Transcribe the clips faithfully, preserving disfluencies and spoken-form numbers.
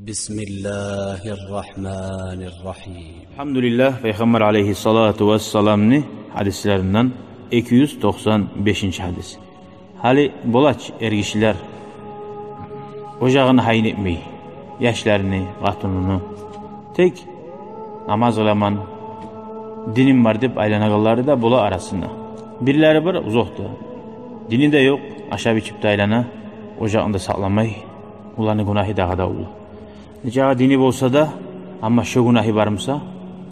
بسم الله الرحمن الرحيم. Алгьамдулиллагь, Пайхаммар алайгьиссалату вассаламны гьадислеринден эки юз токъсан бешинчи гьадис. Гьали бола чы эргишилер ожагъыны гьайын этмей, яшларыны, къатынын. Тек намаз къыламан, диним бар деп айланагъанлары да бола арасында. Бирлери бар узакъда, дини де ёкъ, ашап-ичип де айлана, ожагъын да сакъламай, оланы гюнагьы дагъы да уллу. Нечакъы дини болса да, амма шо гюнагьы бар буса,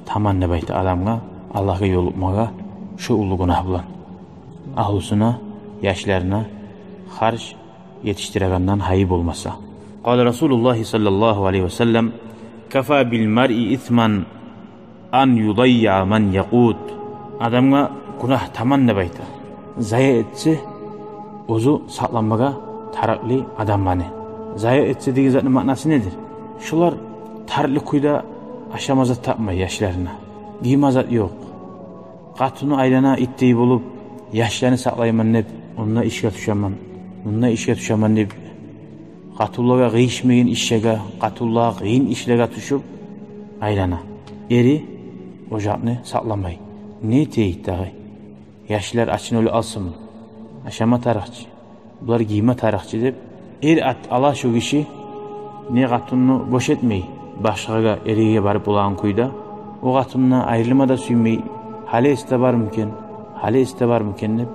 таман деп айта адамгъа, Аллагьгъа ёлукъмагъа шо уллу гюнагь булан. Агьлюсюне, яшларына харж етишдирегенден гьайы болмаса. قال رسول الله صلى الله عليه وسلم: كفى بالمرء إثما أن يضيع من يقوت. Адамгъа гюнагь таман деп айта, зая этсе оьзю сакъламагъа тарыкълы адамланы. Зая этсе деген затны маънасы недир? Шолар тарыкълы кюйде ашама зат тапмай яшларына, гийме зат ёкъ. Къатыны айлана итдей болуп, яшланы сакълайман деп, онда ишге тюшемен, мунда ишге тюшемен деп, къатынлагъа къыйышмайгъан ишлеге, къатынлагъа къыйын ишлеге тюшюп айлана. Эри ожакъны сакъламай. Не этейик дагъы? Яшлар ачын оьле алсынмы? Ашама тарыкъ чы, булар гийме тарыкъ чы деп, эр ат ала шо гиши, не къатынны бош этмей, башгъагъа, эргеге барып болагъан кюйде, о къатынындан айрылма да сюймей, гьали эсде бармы экен, гьали эсде бармы экен деп,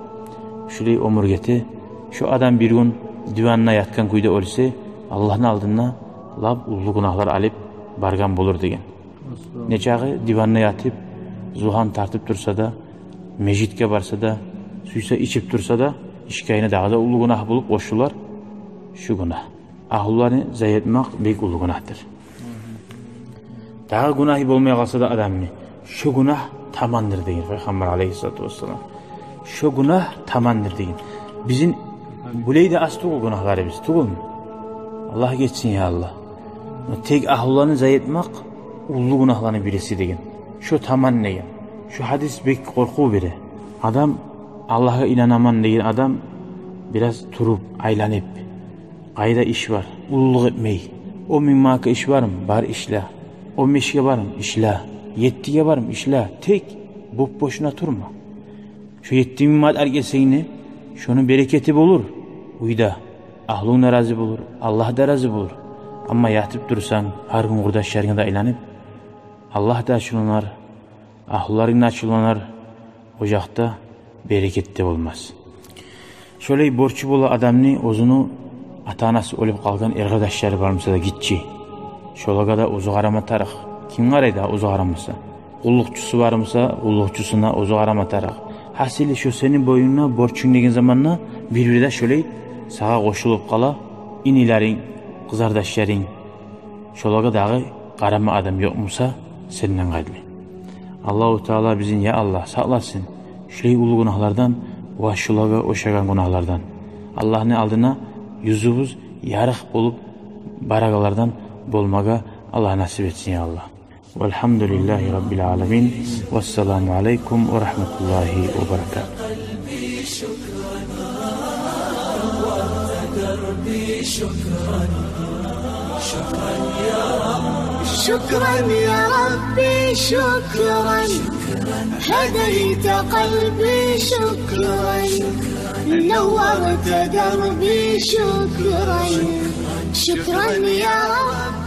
шулай оьмюр гете. Шо адам бир гюн диванда ятгъан кюйде оьлсе, Аллагьны алдында лап уллу гюнагьлар алып баргъан болур деген. Нечакъы диванда ятып, зугьан тартып турса да, межитге барса да, сюйсе ичип турса да, ичгени дагъы да уллу гюнагь болуп къошулар шу гюнагь. Агьлюлени зая этмек бек уллу гюнагьдыр. Дагъы гюнагьы болмай къалса да адамны, шо гюнагь тамандыр деген Пайхаммар алайгьиссалату вассалам. Шо гюнагь тамандыр деген. Бизин булай да аз тюгюл гюнагьларыбыз, тюгюлмю? Аллагь гечсин, я Аллагь. Но тек агьлюлени зая этмек уллу гюнагьланы бириси деген. Шо таман деген. Шо гьадис бек къоркъув бере. Адам, Аллагьгъа инанаман деген адам бираз туруп, айланып, къайда иш бар, уллулукъ этмей. Он минг манатгъа иш бармы? Бар, ишле. Он бешге бармы? Ишле. Еттиге бармы? Ишле. Тек боп-бошуна турма. Шо етти минг манат алып гелсенг де, шону берекети болур уьйде. Агьлюнг де рази болур, Аллагь да рази болур. Амма ятып турсанг, гьар гюн къурдашларынга да айланып, Аллагь да ачувланар, агьлюлеринг де ачувланар, ожакъда берекет де болмас. Шолай борчу бола адамны оьзюню ата-анасы оьлюп къалгъан эркъардашлары бар буса да гиччи, шолагъа да оьзю къарама тарыкъ. Ким къарай дагъы оьзю къарамаса? Къуллукъчусу бар буса, къуллукъчусуна оьзю къарама тарыкъ. Гьасили, шо сени бойнунгда борчунг деген заманда бир-бирде шолай сагъа къошулуп къала инилеринг, къызардашларынг. Шолагъа дагъы къарама адам ёкъ буса сенден къайры. Аллагьу Таала бизин, я Аллагь, сакъласын шулай уллу гюнагьлардан ва шолагъа ошагъан гюнагьлардан. Аллагьны алдына юзюбюз ярыкъ болуп барагъанлардан болмагъа Аллагь насип этсин, я Аллагь. والحمد لله رب العالمين. والسلام عليكم ورحمة الله وبركاته. شكرا يا ربي، شكرا. هديت قلبي، شكرا. نورت دربي، شكرا. شكرا يا رب.